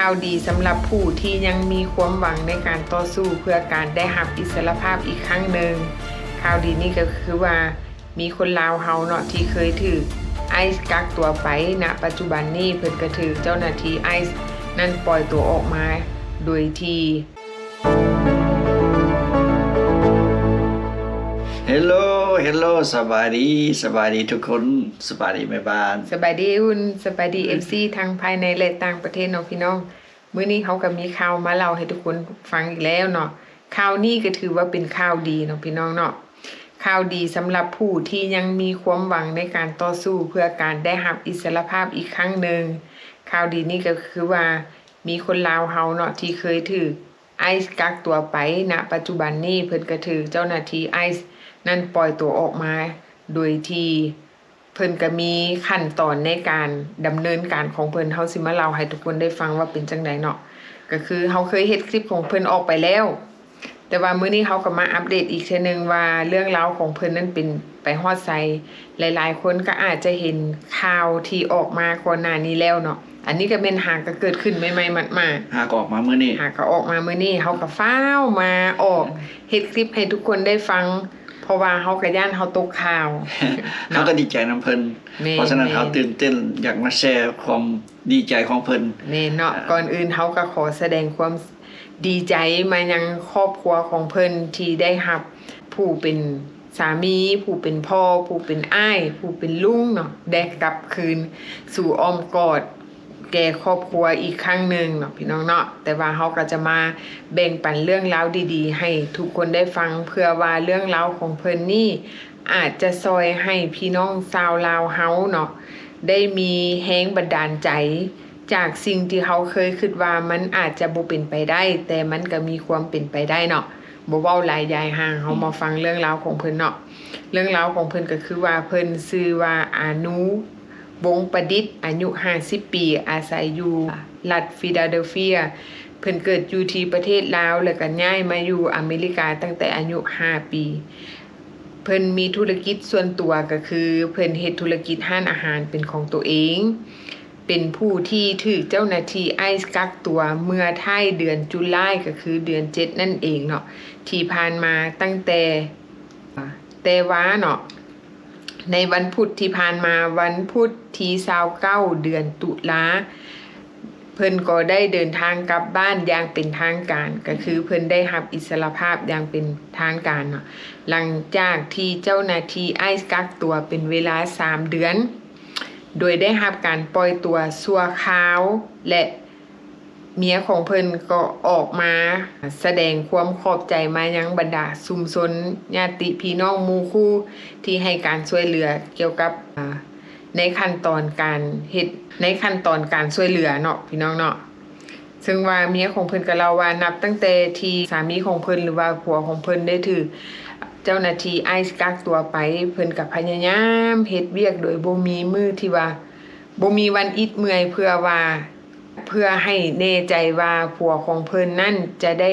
ຂ່າວດີສຳລັບຜູ້ທີ່ຍັງມີຄວາມຫວັງໃນການຕໍ່ສູ້ເພື່ອການໄດ້ຮັບອິດສະຫຼະພາບອີກຄັ້ງໜຶ່ງ. ຂ່າວດີນີ້ກໍຄືວ່າ ມີຄົນລາວເຮົາເນາະ ທີ່ເຄີຍຖືກໄອສ໌ກັກຕົວໄປ, ນະປັດຈຸບັນນີ້ເພິ່ນກໍຖືກເຈົ້າໜ້າທີ່ໄອສ໌ນັ້ນປ່ອຍຕົວອອກມາ ໂດຍທີ່ ເຮລໂລ ເຮລໂລ ສະບາຍດີ ສະບາຍດີທຸກຄົນ ສະບາຍດີແມ່ບ້ານ ສະບາຍດີອຸ່ນ ສະບາຍດີເອັຟຊີທັງພາຍໃນ ແລະ ຕ່າງປະເທດເນາະພີ່ນ້ອງ. ມື້ນີ້ເຮົາກໍມີຂ່າວມາເລົ່າໃຫ້ທຸກຄົນຟັງອີກແລ້ວເນາະ. ຂ່າວນີ້ກໍຖືວ່າເປັນຂ່າວດີເນາະພີ່ນ້ອງເນາະ. ຂ່າວດີສຳລັບຜູ້ທີ່ຍັງມີຄວາມຫວັງໃນການຕໍ່ສູ້ເພື່ອການໄດ້ຮັບອິດສະຫຼະພາບອີກຄັ້ງໜຶ່ງ. ຂ່າວດີນີ້ກໍຄືວ່າ ມີຄົນລາວເຮົາເນາະ ທີ່ເຄີຍຖືກໄອສ໌ກັກຕົວໄປ, ນະປັດຈຸບັນນີ້ເພິ່ນກໍຖືກເຈົ້າໜ້າທີ່ໄອສ໌ນັ້ນປ່ອຍຕົວອອກມາ ໂດຍທີ່ ເພິ່ນກະມີຂັ້ນຕອນໃນການດຳເນີນການຂອງເພິ່ນ, ເຮົາຊິມາເລົ່າໃຫ້ທຸກຄົນໄດ້ຟັງວ່າເປັນຈັ່ງໃດເນາະ. ກະຄືເຮົາເຄີຍເຮັດຄລິບຂອງເພິ່ນອອກໄປແລ້ວ, ແຕ່ວ່າມື້ນີ້ເຮົາກະມາອັບເດດອີກເທື່ອໜຶ່ງວ່າເລື່ອງລາວຂອງເພິ່ນນັ້ນເປັນໄປຮອດໃສ. ຫຼາຍໆຄົນກະອາດຈະເຫັນຂ່າວທີ່ອອກມາກ່ອນໜ້ານີ້ແລ້ວເນາະ. ອັນນີ້ກະແມ່ນຫາກະເກີດຂຶ້ນໃໝ່ໆໝາດໆ, ຫາກະອອກມາມື້ນີ້, ຫາກະອອກມາມື້ນີ້, ເຮົາກະຟ້າວມາອອກເຮັດຄລິບໃຫ້ທຸກຄົນໄດ້ຟັງ. ເພາະວ່າເຮົາກະຢ້ານເຮົາຕົກຂ່າວ ເຮົາກະດີໃຈນຳເພິ່ນ, ເພາະສະນັ້ນເຮົາຕື່ນເຕັ້ນຢາກມາແຊຄວາມດີໃຈຂອງເພິ່ນ. ແມ່ນເນາະ, ກ່ອນອື່ນເຮົາກະຂໍສະແດງຄວາມດີໃຈມາຍັງຄອບຄົວຂອງເພິ່ນທີ່ໄດ້ຮັບຜູ້ເປັນສາມີ, ຜູ້ເປັນພໍ່, ຜູ້ເປັນອ້າຍ, ຜູ້ເປັນລຸງເນາະ ໄດ້ກັບຄືນສູ່ອ້ອມກອດ ແກ່ຄອບຄົວອີກຄັ້ງໜຶ່ງເນາະພີ່ນ້ອງເນາະ. ແຕ່ວ່າເຮົາກໍຈະມາແບ່ງປັນເລື່ອງລາວດີໆໃຫ້ທຸກຄົນໄດ້ຟັງ, ເພື່ອວ່າເລື່ອງລາວຂອງເພິ່ນນີ້ອາດຈະຊ່ອຍໃຫ້ພີ່ນ້ອງຊາວລາວເຮົາເນາະ ໄດ້ມີແຮງບັນດານໃຈຈາກສິ່ງທີ່ເຮົາເຄີຍຄິດວ່າມັນອາດຈະບໍ່ເປັນໄປໄດ້, ແຕ່ມັນກໍມີຄວາມເປັນໄປໄດ້ເນາະ. ບໍ່ເວົ້າຫຼາຍຢາຍຫ່າງ, ເຮົາມາຟັງເລື່ອງລາວຂອງເພິ່ນເນາະ. ເລື່ອງລາວຂອງເພິ່ນກໍຄືວ່າ ເພິ່ນຊື່ວ່າ ອານູ ວົງປະດິດ ອາຍຸຫ້າສິບປີ ອາໄສຢູ່ລັດຟີລາເດລເຟຍ. ເພິ່ນເກີດຢູ່ທີ່ປະເທດລາວ ແລ້ວກໍຍ້າຍມາຢູ່ອາເມລິກາຕັ້ງແຕ່ອາຍຸຫ້າປີ. ເພິ່ນມີທຸລະກິດສ່ວນຕົວ ກໍຄືເພິ່ນເຮັດທຸລະກິດຮ້ານອາຫານເປັນຂອງໂຕເອງ. ເປັນຜູ້ທີ່ຖືກເຈົ້າໜ້າທີ່ໄອສ໌ກັກຕົວເມື່ອທ້າຍເດືອນຈຸລາຍ ກໍຄືເດືອນເຈັດນັ້ນເອງເນາະ ທີ່ຜ່ານມາ. ຕັ້ງແຕ່ ແຕ່ວ່າເນາະ ໃນວັນພຸດທີ່ຜ່ານມາ, ວັນພຸດທີຊາວເກົ້າ ເດືອນຕຸລາ, ເພິ່ນກໍໄດ້ເດີນທາງກັບບ້ານຢ່າງເປັນທາງການ, ກໍຄືເພິ່ນໄດ້ຮັບອິດສະຫຼະພາບຢ່າງເປັນທາງການເນາະ, ຫຼັງຈາກທີ່ເຈົ້າໜ້າທີ່ໄອສ໌ກັກຕົວເປັນເວລາສາມເດືອນ ໂດຍໄດ້ຮັບການປ່ອຍຕົວຊົ່ວຄາວ ແລະ ເມຍຂອງເພິ່ນກໍອອກມາສະແດງຄວາມຂອບໃຈມາຍັງບັນດາຊຸມຊົນ, ຍາດຕິພີ່ນ້ອງ, ໝູ່ຄູ່ ທີ່ໃຫ້ການຊ່ວຍເຫຼືອກ່ຽວກັບ ອາ ໃນຂັ້ນຕອນການເຮັດ, ໃນຂັ້ນຕອນການຊ່ວຍເຫຼືອເນາະ ພີ່ນ້ອງເນາະ. ເຊິ່ງວ່າເມຍຂອງເພິ່ນກໍເລົ່າວ່າ ນັບຕັ້ງແຕ່ທີ່ສາມີຂອງເພິ່ນ ຫຼືວ່າຜົວຂອງເພິ່ນໄດ້ຖືກເຈົ້າໜ້າທີ່ໄອສ໌ກັກຕົວໄປ, ເພິ່ນກໍພະຍາຍາມເຮັດວຽກໂດຍບໍ່ມີມື້ທີ່ວ່າ ບໍ່ມີວັນອິດເມື່ອຍ ເພື່ອວ່າ ເພື່ອໃຫ້ແນ່ໃຈວ່າຜົວຂອງເພິ່ນນັ້ນຈະໄດ້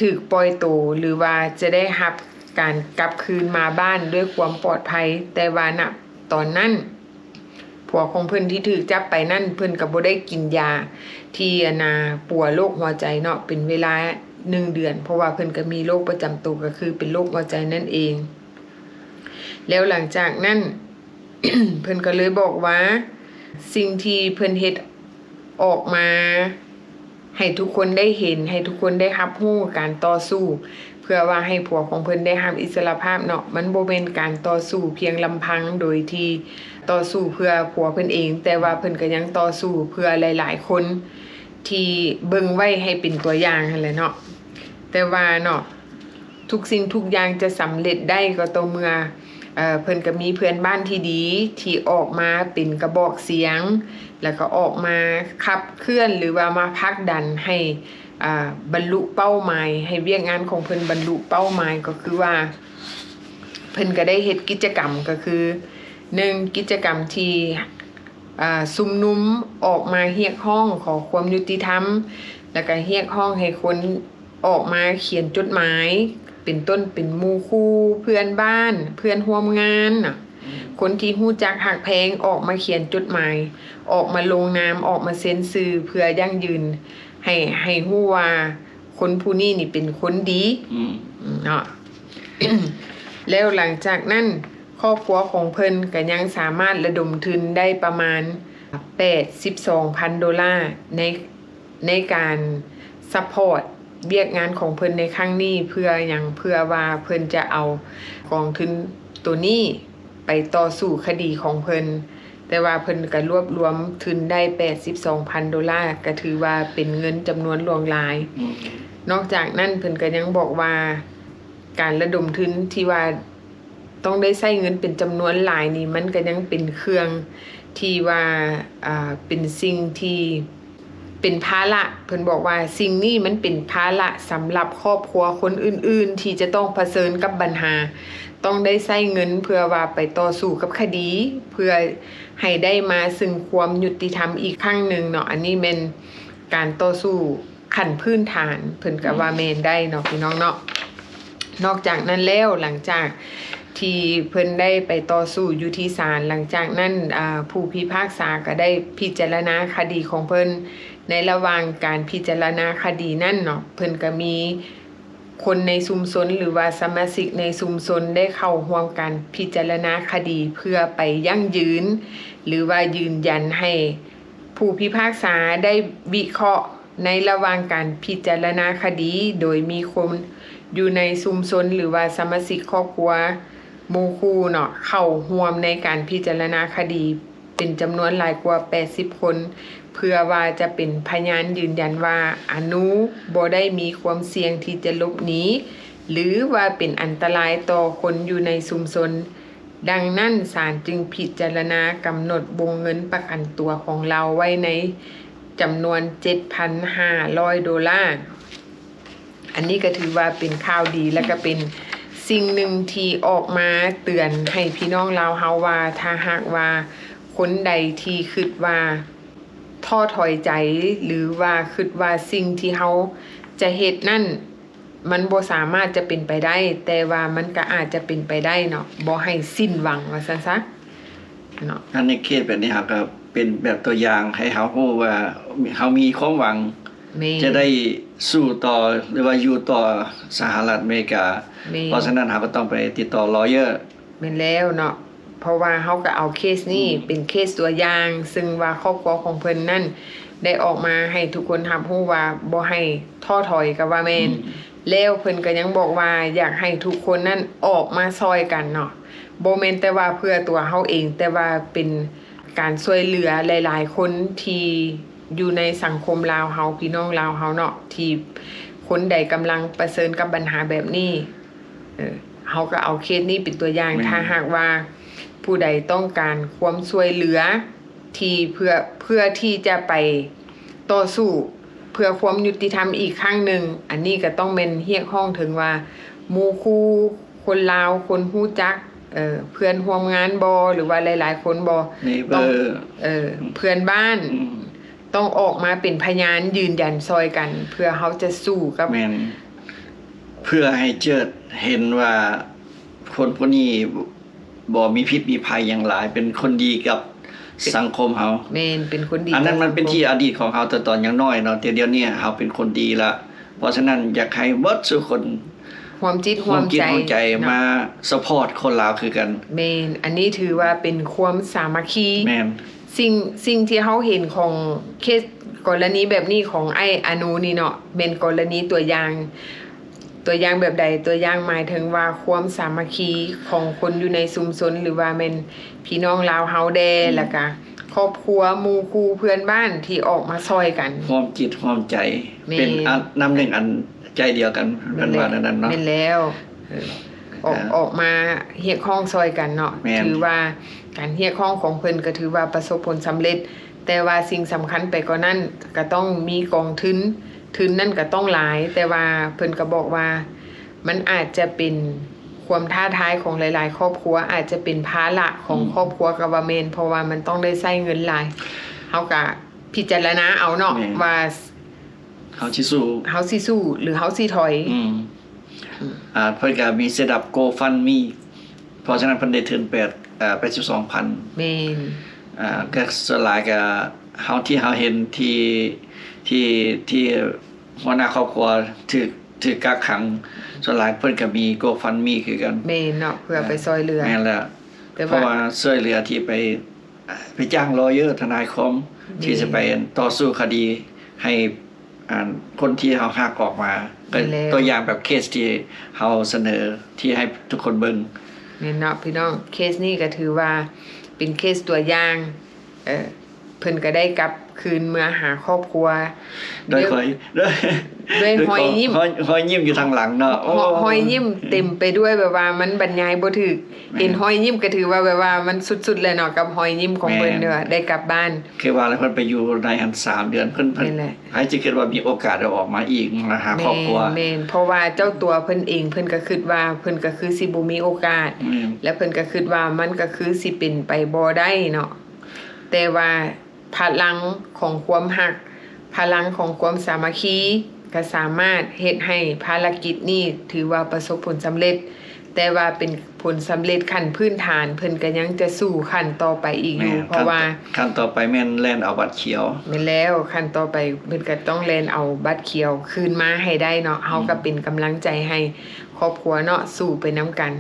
ຖືກປ່ອຍໂຕ ຫຼືວ່າຈະໄດ້ຮັບການກັບຄືນມາບ້ານດ້ວຍຄວາມປອດໄພ. ແຕ່ວ່ານະຕອນນັ້ນ ຜົວຂອງເພິ່ນທີ່ຖືກຈັບໄປນັ້ນ ເພິ່ນກໍບໍ່ໄດ້ກິນຢາທີ່ ອັນນ່າ ປົວໂລກຫົວໃຈເນາະ ເປັນເວລາໜຶ່ງເດືອນ, ເພາະວ່າເພິ່ນກໍມີໂລກປະຈຳໂຕ ກໍຄືເປັນໂລກຫົວໃຈນັ້ນເອງ. ແລ້ວຫຼັງຈາກນັ້ນ ເພິ່ນກໍເລີຍບອກວ່າ ສິ່ງທີ່ເພິ່ນເຮັດອອກມາໃຫ້ທຸກຄົນໄດ້ເຫັນ, ໃຫ້ທຸກຄົນໄດ້ຮັບຮູ້ການຕໍ່ສູ້ ເພື່ອວ່າໃຫ້ຜົວຂອງເພິ່ນໄດ້ຮັບອິດສະຫຼະພາບເນາະ, ມັນບໍ່ແມ່ນການຕໍ່ສູ້ພຽງລຳພັງໂດຍທີ່ຕໍ່ສູ້ເພື່ອຜົວເພິ່ນເອງ, ແຕ່ວ່າເພິ່ນກໍຍັງຕໍ່ສູ້ເພື່ອຫຼາຍໆຄົນທີ່ເບິ່ງໄວ້ໃຫ້ເປັນຕົວຢ່າງຫັ້ນແຫຼະເນາະ. ແຕ່ວ່າເນາະ ທຸກສິ່ງທຸກຢ່າງຈະສຳເລັດໄດ້ກໍຕໍ່ເມື່ອ ເອີ ເພິ່ນກໍມີເພື່ອນບ້ານທີ່ດີ ທີ່ອອກມາເປັນກະບອກສຽງ ແລ້ວກໍອອກມາຂັບເຄື່ອນ ຫຼືວ່າມາຜັກດັນໃຫ້ ອ່າ ບັນລຸເປົ້າໝາຍ, ໃຫ້ວຽກງານຂອງເພິ່ນບັນລຸເປົ້າໝາຍ, ກໍຄືວ່າ ເພິ່ນກໍໄດ້ເຮັດກິດຈະກຳ ກໍຄື ໜຶ່ງ ກິດຈະກຳທີ່ ອ່າ ຊຸມນຸມອອກມາຮຽກຮ້ອງຂໍຄວາມຍຸຕິທຳ ແລ້ວກະຮຽກຮ້ອງໃຫ້ຄົນອອກມາຂຽນຈົດໝາຍ ເປັນຕົ້ນເປັນໝູ່ຄູ່ ເພື່ອນບ້ານ ເພື່ອນຮ່ວມງານນະ ຄົນທີ່ຮູ້ຈັກຮັກແພງອອກມາຂຽນຈົດໝາຍ, ອອກມາລົງນາມ, ອອກມາເຊັນຊື່ ເພື່ອຢັ້ງຢືນໃຫ້, ໃຫ້ຮູ້ວ່າຄົນຜູ້ນີ້ນີ້ເປັນຄົນດີ ອືມ ເນາະ. ແລ້ວຫຼັງຈາກນັ້ນ ຄອບຄົວຂອງເພິ່ນກໍຍັງສາມາດລະດົມທຶນໄດ້ປະມານແປດສິບສອງພັນໂດລາ ໃນ ໃນການຊັບພອດວຽກງານຂອງເພິ່ນໃນຄັ້ງນີ້. ເພື່ອຫຍັງ? ເພື່ອວ່າເພິ່ນຈະເອົາກອງທຶນໂຕນີ້ໄປຕໍ່ສູ້ຄະດີຂອງເພິ່ນ, ແຕ່ວ່າເພິ່ນກໍລວບລວມທຶນໄດ້ແປດສິບສອງພັນໂດລາ ກໍຖືວ່າເປັນເງິນຈຳນວນຫຼວງຫຼາຍ. ອືມ ນອກຈາກນັ້ນເພິ່ນກໍຍັງບອກວ່າ ການລະດົມທຶນທີ່ວ່າ ຕ້ອງໄດ້ໃຊ້ເງິນເປັນຈຳນວນຫຼາຍນີ້ ມັນກໍຍັງເປັນເຄື່ອງທີ່ວ່າ ອ່າ ເປັນສິ່ງທີ່ເປັນພາລະ. ເພິ່ນບອກວ່າສິ່ງນີ້ມັນເປັນພາລະສຳລັບຄອບຄົວຄົນອື່ນໆ ທີ່ຈະຕ້ອງປະເຊີນກັບບັນຫາ ຕ້ອງໄດ້ໃຊ້ເງິນເພື່ອວ່າໄປຕໍ່ສູ້ກັບຄະດີ ເພື່ອໃຫ້ໄດ້ມາເຊິ່ງຄວາມຍຸຕິທຳອີກຄັ້ງໜຶ່ງເນາະ. ອັນນີ້ແມ່ນການຕໍ່ສູ້ ຂັ້ນພື້ນຖານ ເພິ່ນກໍວ່າແມ່ນໄດ້ເນາະ ພີ່ນ້ອງເນາະ. ນອກຈາກນັ້ນແລ້ວ ຫຼັງຈາກທີ່ເພິ່ນໄດ້ໄປຕໍ່ສູ້ຢູ່ທີ່ສານ ຫຼັງຈາກນັ້ນ ອ່າ ຜູ້ພິພາກສາກໍໄດ້ພິຈາລະນາຄະດີຂອງເພິ່ນ. ໃນລະຫວ່າງການພິຈາລະນາຄະດີນັ້ນເນາະ ເພິ່ນກໍມີຄົນໃນຊຸມຊົນ ຫຼືວ່າສະມາຊິກໃນຊຸມຊົນ ໄດ້ເຂົ້າຮ່ວມການພິຈາລະນາຄະດີ ເພື່ອໄປຢັ້ງຢືນ ຫຼືວ່າຢືນຢັນໃຫ້ ຜູ້ພິພາກສາໄດ້ວິເຄາະໃນລະຫວ່າງການພິຈາລະນາຄະດີ ໂດຍມີຄົນຢູ່ໃນຊຸມຊົນ ຫຼືວ່າສະມາຊິກຄອບຄົວ ໝູ່ຄູ່ເນາະ ເຂົ້າຮ່ວມໃນການພິຈາລະນາຄະດີເປັນຈຳນວນຫຼາຍກວ່າແປດສິບຄົນ ເພື່ອວ່າຈະເປັນພະຍານຢືນຢັນວ່າ ອານູບໍ່ໄດ້ມີຄວາມສ່ຽງທີ່ຈະຫຼົບໜີ ຫຼືວ່າເປັນອັນຕະລາຍຕໍ່ຄົນຢູ່ໃນຊຸມຊົນ. ດັ່ງນັ້ນ, ສານຈຶ່ງພິຈາລະນາກຳນົດວົງເງິນປະກັນຕົວຂອງລາວໄວ້ໃນຈຳນວນເຈັດພັນຫ້າຮ້ອຍໂດລາ. ອັນນີ້ກໍຖືວ່າເປັນຂ່າວດີ ແລະ ກໍເປັນສິ່ງໜຶ່ງທີ່ອອກມາເຕືອນໃຫ້ພີ່ນ້ອງລາວເຮົາວ່າ ຖ້າຫາກວ່າຄົນໃດທີ່ຄິດວ່າທໍ້ຖອຍໃຈ ຫຼືວ່າຄິດວ່າສິ່ງທີ່ເຮົາຈະເຮັດນັ້ນ ມັນບໍ່ສາມາດຈະເປັນໄປໄດ້, ແຕ່ວ່າມັນກໍອາດຈະເປັນໄປໄດ້ເນາະ, ບໍ່ໃຫ້ສິ້ນຫວັງວ່າຊັ້ນຊະເນາະ. ອັນໃນເຄສແບບນີ້ ເຮົາກໍເປັນແບບຕົວຢ່າງໃຫ້ເຮົາຮູ້ວ່າເຮົາມີຄວາມຫວັງ ແມ່ນ ຈະໄດ້ສູ້ຕໍ່ ຫຼືວ່າຢູ່ຕໍ່ສະຫະລັດອາເມລິກາ. ແມ່ນ ເພາະສະນັ້ນເຮົາກໍຕ້ອງໄປຕິດຕໍ່ lawyer. ແມ່ນແລ້ວເນາະ, ເພາະວ່າເຮົາກໍເອົາເຄສນີ້ ອືມ ເປັນເຄສຕົວຢ່າງ, ເຊິ່ງວ່າຄອບຄົວຂອງເພິ່ນນັ້ນໄດ້ອອກມາໃຫ້ທຸກຄົນຮັບຮູ້ວ່າບໍ່ໃຫ້ທໍ້ຖອຍກໍວ່າແມ່ນ. ອືມ ແລ້ວເພິ່ນກໍຍັງບອກວ່າຢາກໃຫ້ທຸກຄົນນັ້ນອອກມາຊ່ອຍກັນເນາະ, ບໍ່ແມ່ນແຕ່ວ່າເພື່ອຕົວເຮົາເອງ, ແຕ່ວ່າເປັນການຊ່ວຍເຫຼືອຫຼາຍໆຄົນທີ່ຢູ່ໃນສັງຄົມລາວເຮົາ, ພີ່ນ້ອງລາວເຮົາເນາະ, ທີ່ຄົນໃດກຳລັງປະເຊີນກັບບັນຫາແບບນີ້. ເອີ ເຮົາກໍເອົາເຄສນີ້ເປັນຕົວຢ່າງ. ແມ່ນ ຖ້າຫາກວ່າຜູ້ໃດຕ້ອງການຄວາມຊ່ວຍເຫຼືອທີ່ເພື່ອ ເພື່ອທີ່ຈະໄປຕໍ່ສູ້ເພື່ອຄວາມຍຸຕິທຳອີກຄັ້ງໜຶ່ງ, ອັນນີ້ກໍຕ້ອງແມ່ນຮຽກຮ້ອງເຖິງວ່າໝູ່ຄູ່ຄົນລາວ, ຄົນຮູ້ຈັກ, ເອີ ເພື່ອນຮ່ວມງານບໍ ຫຼືວ່າຫຼາຍໆຄົນບໍ neighbor ຕ້ອງ ເອີ ອືມ ເພື່ອນບ້ານ ອືມ ຕ້ອງອອກມາເປັນພະຍານຢືນຢັນຊ່ອຍກັນ ເພື່ອເຮົາຈະສູ້ກັບ ແມ່ນ ເພື່ອໃຫ້ເຈີດເຫັນວ່າຄົນຜູ້ນີ້ບໍ່ມີພິດມີໄພຫຍັງຫຼາຍ, ເປັນຄົນດີກັບສັງຄົມເຮົາ. ແມ່ນ ເປັນຄົນດີ. ອັນນັ້ນມັນເປັນທີ່ອະດີດຂອງເຮົາ ແຕ່ຕອນຍັງນ້ອຍເນາະ, ແຕ່ດຽວນີ້ເຮົາເປັນຄົນດີລະ. ເພາະສະນັ້ນຢາກໃຫ້ເບິດສູ່ຄົນ ຮ່ວມຈິດຮ່ວມໃຈ ຮ່ວມຈິດຮ່ວມໃຈ ເນາະ ມາ support ຄົນລາວຄືກັນ. ແມ່ນ ອັນນີ້ຖືວ່າເປັນຄວາມສາມັກຄີ. ແມ່ນ ສິ່ງ ສິ່ງທີ່ເຮົາເຫັນຂອງເຄສກໍລະນີແບບນີ້ຂອງອ້າຍອານູນີ້ເນາະ ແມ່ນກໍລະນີຕົວຢ່າງ ຕົວຢ່າງແບບໃດ? ຕົວຢ່າງໝາຍເຖິງວ່າຄວາມສາມັກຄີຂອງຄົນຢູ່ໃນຊຸມຊົນ ຫຼືວ່າແມ່ນພີ່ນ້ອງລາວເຮົາແດ່ ອືມ ແລ້ວກະຄອບຄົວ ໝູ່ຄູ່ເພື່ອນບ້ານທີ່ອອກມາຊ່ອຍກັນ ຮ່ວມຈິດຮ່ວມໃຈ. ແມ່ນ ເປັນອັນ ນ້ຳໜຶ່ງອັນໃຈດຽວກັນ. ແມ່ນ ເພິ່ນວ່າແນວນັ້ນເນາະ. ແມ່ນແລ້ວ ເອີ ອອກ ອ່າ ອອກມາຮຽກຮ້ອງຊ່ອຍກັນເນາະ. ແມ່ນ ຖືວ່າການຮຽກຮ້ອງຂອງເພິ່ນກໍຖືວ່າປະສົບຜົນສຳເລັດ, ແຕ່ວ່າສິ່ງສຳຄັນໄປກວ່ານັ້ນກໍຕ້ອງມີກອງທຶນ, ທຶນນັ້ນກໍຕ້ອງຫຼາຍ, ແຕ່ວ່າເພິ່ນກໍບອກວ່າມັນອາດຈະເປັນຄວາມທ້າທາຍຂອງຫຼາຍໆຄອບຄົວ, ອາດຈະເປັນພາລະຂອງ ອືມ ຄອບຄົວກໍວ່າແມ່ນ, ເພາະວ່າມັນຕ້ອງໄດ້ໃຊ້ເງິນຫຼາຍ. ເຮົາກໍພິຈາລະນາເອົາເນາະ ແມ່ນ ວ່າ ເຮົາຊິສູ້ ເຮົາຊິສູ້ ຫຼື ເຮົາຊິຖອຍ. ອືມ ອືມ ອ່າ ເພິ່ນກໍມີ set up GoFundMe ເພ ພາະສະນັ້ນເພິ່ນໄດ້ທຶນແປດ ເອີ ແປດສິບສອງພັນ. ແມ່ນ. ເອີ ກໍສ່ວນຫຼາຍກໍເຮົາ ທີ່ເຮົາເຫັນທີ່ ທີ່ ທີ່ຫົວໜ້າຄອບຄົວຖືກ ຖືກກັກຂັງ ສ່ວນຫຼາຍເພິ່ນກໍມີ GoFundMe ຄືກັນ. ແມ່ນເນາະ ເພື່ອໄປຊ່ອຍເຫຼືອ. ແມ່ນແລ້ວ. ແຕ່ ເພາະວ່າ ວ່າຊ່ວຍເຫຼືອທີ່ໄປ ໄປຈ້າງ lawyer ທະນາຍຄວາມ ແມ່ນ ທີ່ຈະໄປຕໍ່ສູ້ຄະດີໃຫ້ ອັນ ຄົນທີ່ເຮົາຮັກອອກມາ. ແມ່ນແລ້ວ. ຕົວຢ່າງແບບເຄສທີ່ເຮົາສະເໜີທີ່ໃຫ້ທຸກຄົນເບິ່ງ. ແມ່ນເນາະພີ່ນ້ອງ ເຄສນີ້ກໍຖືວ່າເປັນເຄສຕົວຢ່າງ ເອີ ເພິ່ນກໍໄດ້ກັບຄືນເມືອຫາຄອບຄົວ ດ້ວຍ ດ້ວຍ ຮອຍ ດ້ວຍ ດ້ວຍຮອຍຍິ້ມ ຮອຍ ຮອຍຍິ້ມຢູ່ທາງຫຼັງເນາະ. ໂອ້ ຮອຍຍິ້ມເຕັມໄປດ້ວຍ ແບບວ່າມັນບັນຍາຍບໍ່ຖືກ. ແມ່ນ. ເຫັນຮອຍຍິ້ມກໍຖືວ່າແບບວ່າມັນສຸດໆແລ້ວເນາະ ກັບຮອຍຍິ້ມຂອງເພິ່ນ. ແມ່ນ. ເນາະ ໄດ້ກັບບ້ານ ຄືວ່າແລ້ວ ເພິ່ນໄປຢູ່ໃນຫັ້ນສາມເດືອນ ເພິ່ນ ເພິ່ນ ແມ່ນແຫຼະ ໃຜຈະຄິດວ່າມີໂອກາດໄດ້ອອກມາອີກ ມາຫາຄອບຄົວ. ແມ່ນ ແມ່ນ ເພາະວ່າເຈົ້າຕົວເພິ່ນເອງ ເພິ່ນກໍຄິດວ່າ ເພິ່ນກໍຄືຊິບໍ່ມີໂອກາດ. ແມ່ນ. ແລະ ເພິ່ນກໍຄິດວ່າມັນກໍຄືຊິເປັນໄປບໍ່ໄດ້ເນາະ ແຕ່ວ່າພະລັງຂອງຄວາມຮັກ ພະລັງຂອງຄວາມສາມັກຄີ ກໍສາມາດເຮັດໃຫ້ພາລະກິດນີ້ຖືວ່າປະສົບຜົນສຳເລັດ. ແຕ່ວ່າເປັນຜົນສຳເລັດຂັ້ນພື້ນຖານ ເພິ່ນກໍຍັງຈະສູ້ຂັ້ນຕໍ່ໄປອີກຢູ່. ແມ່ນ. ເພາະວ່າ ຂັ້ນ ຂັ້ນຕໍ່ໄປແມ່ນແລ່ນເອົາບັດຂຽວ. ແມ່ນແລ້ວ ຂັ້ນຕໍ່ໄປເພິ່ນກໍຕ້ອງແລ່ນເອົາບັດຂຽວຄືນມາໃຫ້ໄດ້ເນາະ. ເຮົາ ອືມ ກໍເປັນກຳລັງໃຈໃຫ້ຄອບຄົວເນາະ ສູ້ໄປນຳກັນ.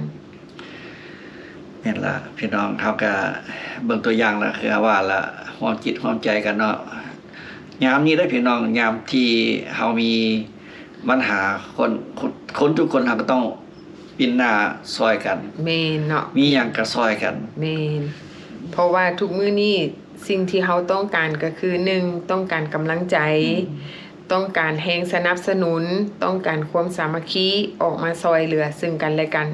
ແມ່ນລະພີ່ນ້ອງ ເຮົາກະເບິ່ງຕົວຢ່າງລະ ຄືວ່າລະ ຮ່ວມຈິດຮ່ວມໃຈກັນເນາະ. ຍາມນີ້ເດ້ພີ່ນ້ອງ ຍາມທີ່ເຮົາມີບັນຫາ ຄົນ ຄົນ ຄົນທຸກຄົນເຮົາກໍຕ້ອງປິ່ນໜ້າຊ່ອຍກັນ. ແມ່ນເນາະ ມີຫຍັງກໍຊ່ອຍກັນ. ແມ່ນ ເພາະວ່າທຸກມື້ນີ້ສິ່ງທີ່ເຮົາຕ້ອງການກໍຄື ໜຶ່ງ ຕ້ອງການກຳລັງໃຈ, ອືມ ຕ້ອງການແຮງສະໜັບສະໜູນ, ຕ້ອງການຄວາມສາມັກຄີ ອອກມາຊ່ອຍເຫຼືອເຊິ່ງກັນແລະກັນ.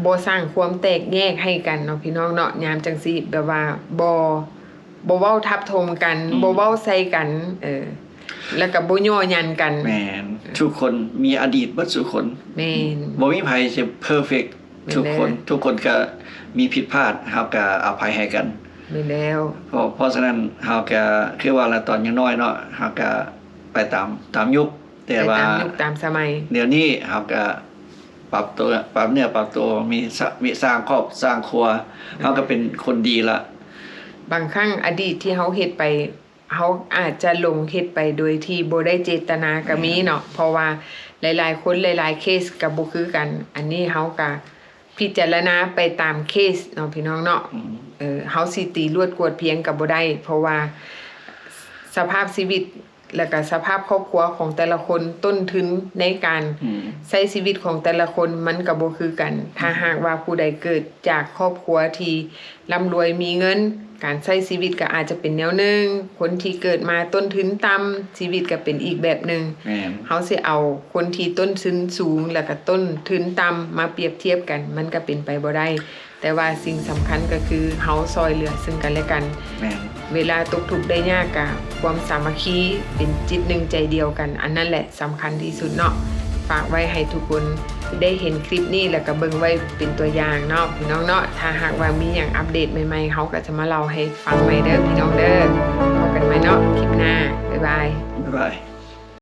ບໍ່ສ້າງຄວາມແຕກແຍກໃຫ້ກັນເນາະ ພີ່ນ້ອງເນາະ. ຍາມຈັ່ງຊີ້ ແບບວ່າບໍ່ ບໍ່ເວົ້າທັບຖົມກັນ, ອືມ ບໍ່ເວົ້າໃສ່ກັນ, ເອີ ແລ້ວກໍບໍ່ຍໍຍັນກັນ. ແມ່ນ ທຸກຄົນມີອະດີດເບິດສູ່ຄົນ. ແມ່ນ ບໍ່ມີໃຜຈະເພີເຟັກ ແມ່ນແລ້ວ ທຸກຄົນ ທຸກຄົນກໍມີຜິດພາດ ເຮົາກໍອະໄພໃຫ້ກັນ. ແມ່ນແລ້ວ ເພາະ ເພາະສະນັ້ນເຮົາກໍຄືວ່າລະ ຕອນຍັງນ້ອຍເນາະ ເຮົາກໍໄປຕາມ ຕາມຍຸກ ແຕ່ວ່າ ໄປຕາມຍຸກຕາມສະໄໝ. ດຽວນີ້ເຮົາກໍປັບຕົວ ປັບເນື້ອປັບຕົວ ມີສະ ມີສ້າງຄອບສ້າງຄົວ ເຮົາກໍເປັນຄົນດີລະ. ບາງຄັ້ງອະດີດທີ່ເຮົາເຮັດໄປ ເຮົາອາດຈະຫຼົງເຮັດໄປໂດຍທີ່ບໍ່ໄດ້ເຈດຕະນາກໍມີເນາະ. ແມ່ນ ເພາະວ່າຫຼາຍໆຄົນ ຫຼາຍໆເຄສກໍບໍ່ຄືກັນ. ອັນນີ້ເຮົາກໍພິຈາລະນາໄປຕາມເຄສເນາະ ພີ່ນ້ອງເນາະ. ອືມ ເອີ ເຮົາຊິຕີລວດກວດພຽງກໍບໍ່ໄດ້ ເພາະວ່າສະພາບຊີວິດ ແລ້ວກໍສະພາບຄອບຄົວຂອງແຕ່ລະຄົນ, ຕົ້ນທຶນໃນການ ອືມ ໃຊ້ຊີວິດຂອງແຕ່ລະຄົນມັນກໍບໍ່ຄືກັນ. ຖ້າ ອືມ ຫາກວ່າຜູ້ໃດເກີດຈາກຄອບຄົວທີ່ ລ່ຳລວຍມີເງິນ ການໃຊ້ຊີວິດກໍອາດຈະເປັນແນວໜຶ່ງ, ຄົນທີ່ເກີດມາຕົ້ນທຶນຕ່ຳ ຊີວິດກໍເປັນອີກແບບໜຶ່ງ. ແມ່ນ ເຮົາຊິເອົາຄົນທີ່ຕົ້ນທຶນສູງ ແລ້ວກໍຕົ້ນທຶນຕ່ຳມາປຽບທຽບກັນ ມັນກໍເປັນໄປບໍ່ໄດ້. ແຕ່ວ່າສິ່ງສຳຄັນກໍຄືເຮົາຊ່ອຍເຫຼືອເຊິ່ງກັນແລະກັນ. ແມ່ນ ເວລາຕົກທຸກໄດ້ຍາກ ກະຄວາມສາມັກຄີເປັນຈິດໜຶ່ງໃຈດຽວກັນ ອັນນັ້ນແຫຼະ ສຳຄັນທີ່ສຸດເນາະ. ຝາກໄວ້ໃຫ້ທຸກຄົນໄດ້ເຫັນຄລິບນີ້ ແລ້ວກໍເບິ່ງໄວ້ເປັນຕົວຢ່າງເນາະ ພີ່ນ້ອງເນາະ. ຖ້າຫາກວ່າມີຫຍັງອັບເດດໃໝ່ໆ ເຮົາກໍຈະມາເລົ່າໃຫ້ຟັງໃໝ່ເດີ ພີ່ນ້ອງເດີ. ພົບກັນໃໝ່ເນາະ ຄລິບໜ້າ. ບາຍບາຍ. ບາຍບາຍ.